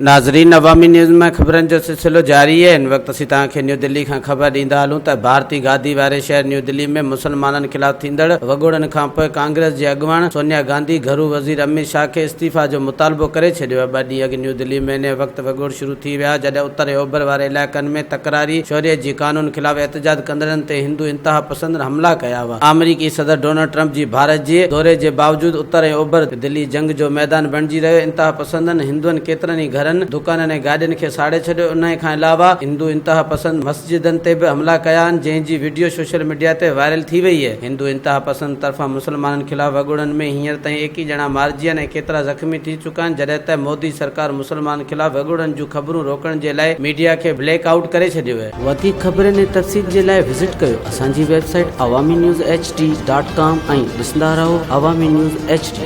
ناظرين عوامي نيوز ۾ خبرن جو سلسلو جاري آهي هن وقت اسين توهان کي نيو دلي کان خبر ڏيندا هلون ته ڀارتي گادي واري شهر نيو دلي ۾ مسلمانن خلاف ٿيندڙ وڳوڙن کانپوء ڪانگريس جي اڳواڻ سونيا گانڌي گهرو وزير اميت شاهه کي استعيفيٰ جو مطالبو ڪري ڇڏيو آهي ٻه ڏينهن اڳ نيو دلي ۾ انهي وقت وڳوڙ شروع ٿي ويا جڏهن اتر ۽ اوڀر واري علائقن ۾ تڪراري شهريت جي قانون خلاف احتجاج ڪندڙن تي هندو انتهاپسندن حملا ڪيا هئا. آمريڪي صدر ڊونلڊ ٽرمپ جي ڀارت جي دوري جي باوجود اتر ۽ اوڀر دلي جنگ جو ميدان بڻجي رهيو، انتهاپسندن هندوئن ڪيترن ئي گهرن، دڪانن ۽ گاڏين کي ساڙي ڇڏيو، انهي کان علاوه هندو انتهاپسند مسجدن تي به حملا ڪيا آهن، جنهن جي وڊيو سوشل ميڊيا تي وائرل ٿي وئي. هندو انتهاپسند طرفان مسلمانن خلاف وڳوڙن ۾ هينئر تائين ايڪيهه ڄڻا مارجي ويا آهن ۽ ڪيترا زخمي ٿي چڪا آهن، جڏهن ته مودي سرڪار مسلمانن خلاف وڳوڙن جون خبرون روڪڻ جي لاء ميڊيا کي بليڪ آئوٽ ڪري ڇڏيو. وڌيڪ خبرن ۽ تفصيل جي لاء وزٽ ڪيو اسان جي website Awami news H D dot com ۽ ڏسندا رهو عوامي نيوز ايڇ ڊي.